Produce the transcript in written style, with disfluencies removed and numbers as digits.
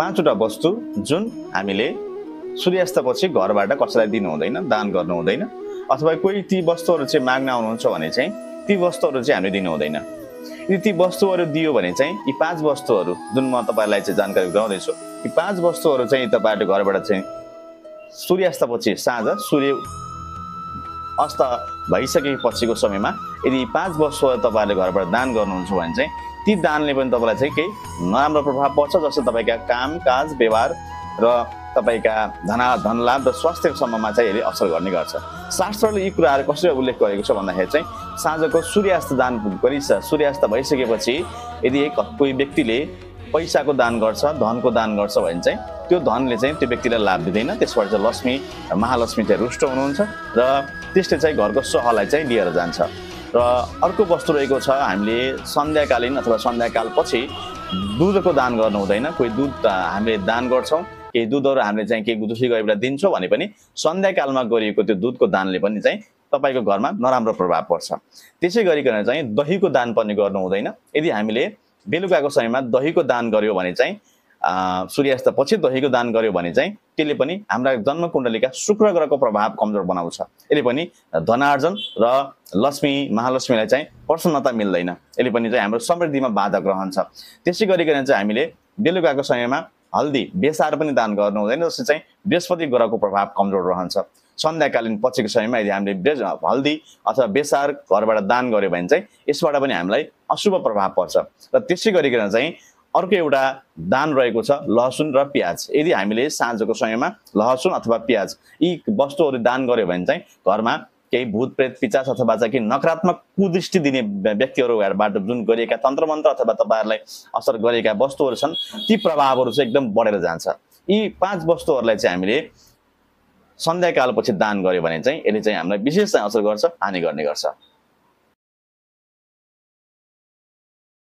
पाँचवटा वस्तु जुन हामीले सूर्यास्तपछि घरबाट कसैलाई दिनु हुँदैन, दान गर्नु हुँदैन, अथवा कोही ती वस्तुहरू चाहिँ माग्न आउनुहुन्छ भने चाहिँ ती वस्तुहरू चाहिँ हामीले दिनु हुँदैन। यदि ती वस्तुहरू दियो भने चाहिँ यी 5 वस्तुहरू जुन म तपाईलाई चाहिँ जानकारी गराउँदैछु, यी 5 वस्तुहरू चाहिँ तपाईहरुले घरबाट चाहिँ सूर्यास्तपछि साँझ सूर्य अस्त भइसकेपछिको समयमा यदि 5 वस्तुहरू तपाईहरुले घरबाट दान गर्नुहुन्छ भने चाहिँ ती दानले पनि तपाईलाई चाहिँ केही नराम्रो प्रभाव पर्छ, जस्तो तपाईका काम काज व्यवहार र तपाईका धनलाभ र स्वास्थ्यको सम्बन्धमा चाहिँ यसले असर गर्ने गर्छ। शास्त्रले यी कुराहरू कसरी उल्लेख गरेको छ भन्दाखेरि चाहिँ साँझको सूर्यास्त दान सूर्यास्त भइसकेपछि यदि कोही व्यक्तिले पैसाको दान गर्छ, धनको दान गर्छ भने चाहिँ त्यो धनले चाहिँ त्यो व्यक्तिलाई लाभ दिँदैन। त्यसबाट चाहिँ लक्ष्मी महालक्ष्मी चाहिँ रुष्ट हुनुहुन्छ र त्यसले चाहिँ घरको सहलाई चाहिँ लिएर जान्छ। र अर्को वस्तु रहेको छ, हामीले सन्ध्याकालीन अथवा सन्ध्याकालपछि दुधको दान गर्नु हुँदैन। कोही दुध हामीले दान गर्छौँ, केही दुधहरू हामीले चाहिँ केही दुखी गरेर दिन्छौँ भने पनि सन्ध्याकालमा गरिएको त्यो दुधको दानले पनि चाहिँ तपाईको घरमा नराम्रो प्रभाव पर्छ। त्यसै गरिकन चाहिँ दहीको दान पनि गर्नु हुँदैन। यदि हामीले बेलुकाको समयमा दहीको दान गर्यो भने चाहिँ सूर्यास्तपछि दहीको दान गर्यो भने चाहिँ त्यसले पनि हाम्रा जन्म कुण्डलीका शुक्र ग्रहको प्रभाव कमजोर बनाउँछ। यसले पनि धनार्जन र लक्ष्मी महालक्ष्मीलाई चाहिँ प्रसन्नता मिल्दैन। यसले पनि चाहिँ हाम्रो समृद्धिमा बाधक रहन्छ। त्यसै गरिकन चाहिँ हामीले बेलुकाको समयमा हल्दी बेसार पनि दान गर्नु हुँदैन, जसले चाहिँ बृहस्पति ग्रहको प्रभाव कमजोर रहन्छ। सन्ध्याकालीन पछिको समयमा यदि हामीले हल्दी अथवा बेसार घरबाट दान गर्यो भने चाहिँ यसबाट पनि हामीलाई अशुभ प्रभाव पर्छ। र त्यसै गरिकन चाहिँ अर्को एउटा दान रहेको छ लहसुन र प्याज। यदि हामीले साँझको समयमा लहसुन अथवा प्याज यी वस्तुहरू दान गर्यो भने चाहिँ घरमा केही भूत प्रेत पिचाच अथवा चाहिँ केही नकारात्मक कुदृष्टि दिने व्यक्तिहरूबाट जुन गरिएका तन्त्र मन्त्र अथवा तपाईहरुलाई असर गरेका वस्तुहरू छन् ती प्रभावहरू चाहिँ एकदम बढेर जान्छ। यी 5 वस्तुहरूलाई चाहिँ हामीले सन्ध्याकालपछि दान गर्यो भने चाहिँ यसले चाहिँ हामीलाई विशेष असर गर्छ, हानि गर्ने गर्छ।